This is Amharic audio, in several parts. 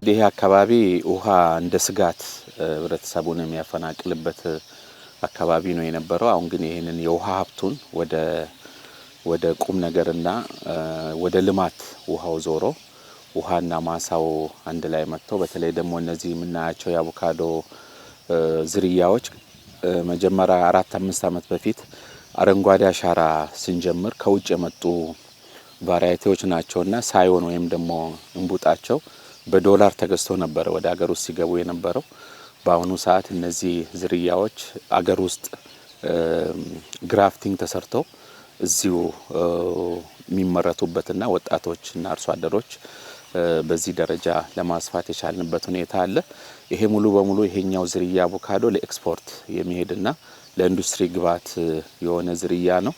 ይህ አካባቢ ውሃ እንደ ስጋት ህብረተሰቡን የሚያፈናቅልበት አካባቢ ነው የነበረው። አሁን ግን ይህንን የውሃ ሀብቱን ወደ ቁም ነገርና ወደ ልማት ውሃው ዞሮ ውሃና ማሳው አንድ ላይ መጥተው፣ በተለይ ደግሞ እነዚህ የምናያቸው የአቮካዶ ዝርያዎች መጀመሪያ 4፣ 5 ዓመት በፊት አረንጓዴ አሻራ ስንጀምር ከውጭ የመጡ variety ዎች ናቸውና scion ወይም ደግሞ እንቡጣቸው በዶላር ተገዝቶ ነበረ ወደ ሀገር ውስጥ ሲገቡ የነበረው። በአሁኑ ሰዓት እነዚህ ዝርያዎች አገር ውስጥ grafting ተሰርተው እዚሁ የሚመረቱበትና ወጣቶችና አርሶ አደሮች በዚህ ደረጃ ለማስፋት የቻልንበት ሁኔታ አለ። ይሄ ሙሉ በሙሉ ይሄኛው ዝርያ አቮካዶ ለኤክስፖርት የሚሄድና ለኢንዱስትሪ ግብዓት የሆነ ዝርያ ነው።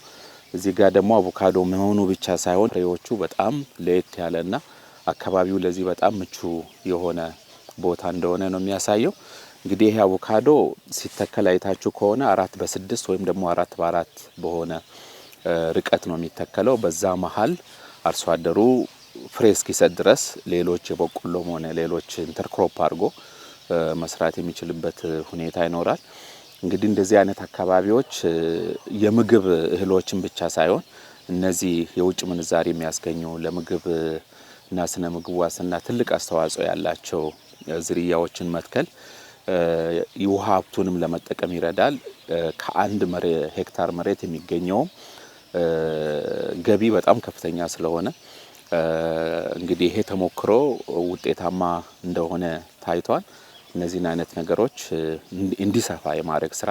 እዚህ ጋር ደግሞ አቮካዶ መሆኑ ብቻ ሳይሆን ፍሬዎቹ በጣም ለየት ያለና አካባቢው ለዚህ በጣም ምቹ የሆነ ቦታ እንደሆነ ነው የሚያሳየው። እንግዲህ ይሄ አቮካዶ ሲተከል አይታችሁ ከሆነ 4 በ6 ወይም ደግሞ 4 በ4 በሆነ ርቀት ነው የሚተከለው። በዛ መሀል አርሶ አደሩ ፍሬ እስኪሰጥ ድረስ ሌሎች የበቆሎም ሆነ ሌሎች intercrop አድርጎ መስራት የሚችልበት ሁኔታ ይኖራል። እንግዲህ እንደዚህ አይነት አካባቢዎች የምግብ እህሎችን ብቻ ሳይሆን እነዚህ የውጭ ምንዛሪ የሚያስገኙ፣ ለምግብ እና ስነ ምግብ ዋስትና ትልቅ አስተዋጽኦ ያላቸው ዝርያዎችን መትከል የውሃ ሀብቱንም ለመጠቀም ይረዳል። ከአንድ ሄክታር መሬት የሚገኘውም ገቢ በጣም ከፍተኛ ስለሆነ እንግዲህ ይሄ ተሞክሮ ውጤታማ እንደሆነ ታይቷል። እነዚህን አይነት ነገሮች እንዲሰፋ የማድረግ ስራ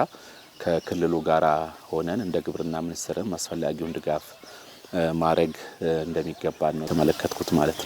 ከክልሉ ጋራ ሆነን እንደ ግብርና ሚኒስቴርም አስፈላጊውን ድጋፍ ማድረግ እንደሚገባ ነው የተመለከትኩት ማለት ነው።